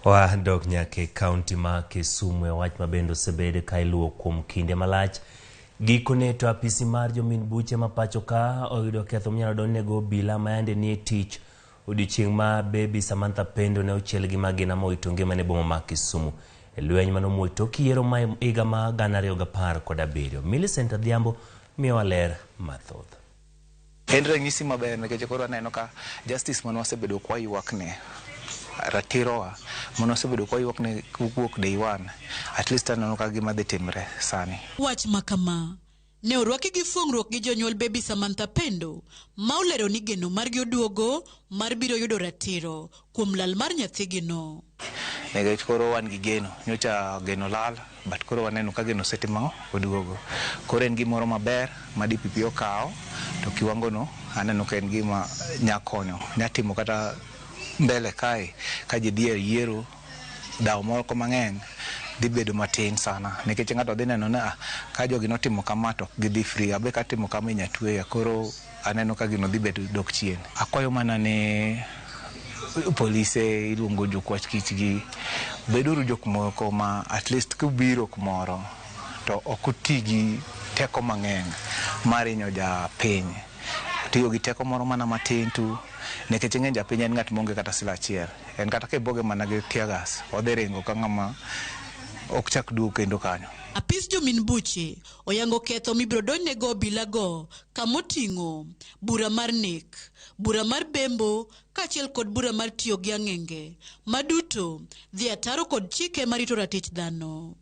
Wadok nyaka e kaunti ma Kisumu e wach ma bende osebed ka iluwo kuom kinde malach. Gikone to apisi mar jomin buche ma pacho ka oyudo ketho minyalo donjnego obila ma yande nie tich odiochieng' ma Baby Samantha Pendo ne ochiel gi magina mowito ngimane e boma ma Kisumu e lweny manomuoch tok yiero ma higa ma 2017. Millicent Adhiambo miyowa ler mathoth. En ranyisi maber nikech koro aneno ka justice mane wasebedo kwa ywakne, ratirowa mane wasebedo kwa ywakne kowuok day one, at least aneno ka gima dhi timre sani. Wach ma kama ne orwaki gi fuong'ruok gi jonyuol Baby Samantha Pendo ma olero ni geno margi oduogo mar biro yudo ratiro kuom lal mar nyathigino. Nikech koro wan gi geno, nyocha geno lal, but koro waneno ka geno osetimo ang'o? Oduogo. Koro en gimoro maber ma DPP okawo to kiwango no aneno ka en gima nya konyo, nya timo kata mbele kae ka ji dhi e yiero, dhawo moko mang'eny dhi bedo matin sana nikech ng'ato dhi neno ni ah, ka jogi notimo kama to gidhi free, abe katimo kama inya tweya. Koro aneno ka gino dhi bedo dok chien. Akwayo mana ni polise iluongo jokwach kich gi beduru jok moko ma at least kubiro kumoro to ok uti gi teko mang'eny mar hinyo japiny. Tiyo gi teko moro mana matin tu nikech ing'e japiny en ng'at maonge kata sila achiel. En kata kibuoge mana gi tear gas odhi ringo ka ng'ama ok chak duog kendo kanyo. Apis jomin buche oyango ketho mibiro donjnego obila go kamoting'o bura mar nek, bura mar bembo kaachiel kod bura mar tiyo gi ang'enge ma duto dhi ataro kod chike marito ratich dhano.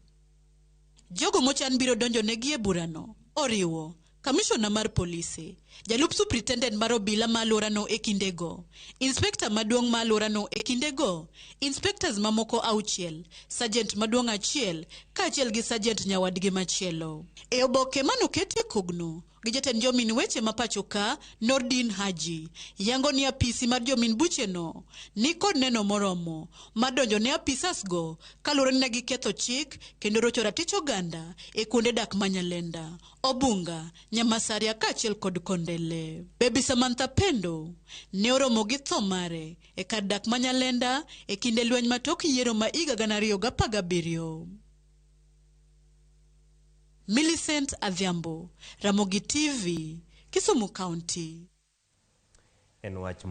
Jogo mochan biro donjonegi e burano oriwo kamishona mar polise, jalup superintendent mar obila ma alworano e kindego, inspekta maduong' ma alworano e kindego, inspectors mamoko 6, sergeant maduong' achiel kaachiel gi sergeant nyawadgi machielo. E oboke manoketie kogno gi jatend jomin weche ma pacho ka Nordin Haji yango ni apisi mar jomin bucheno ni kod neno moromo mar donjo ne apisas go kaluwore ni ne giketho chik kendo rocho ratich oganda e kuonde dak ma Nyalenda, Obunga, Nyamasaria kaachiel kod Kondele. Baby Samantha Pendo ne oromo gi tho mare e kar dak ma Nyalenda e kinde lweny ma tok yiero ma higa 2017. Millicent Adhiambo, Ramogi TV, Kisumu County. En wach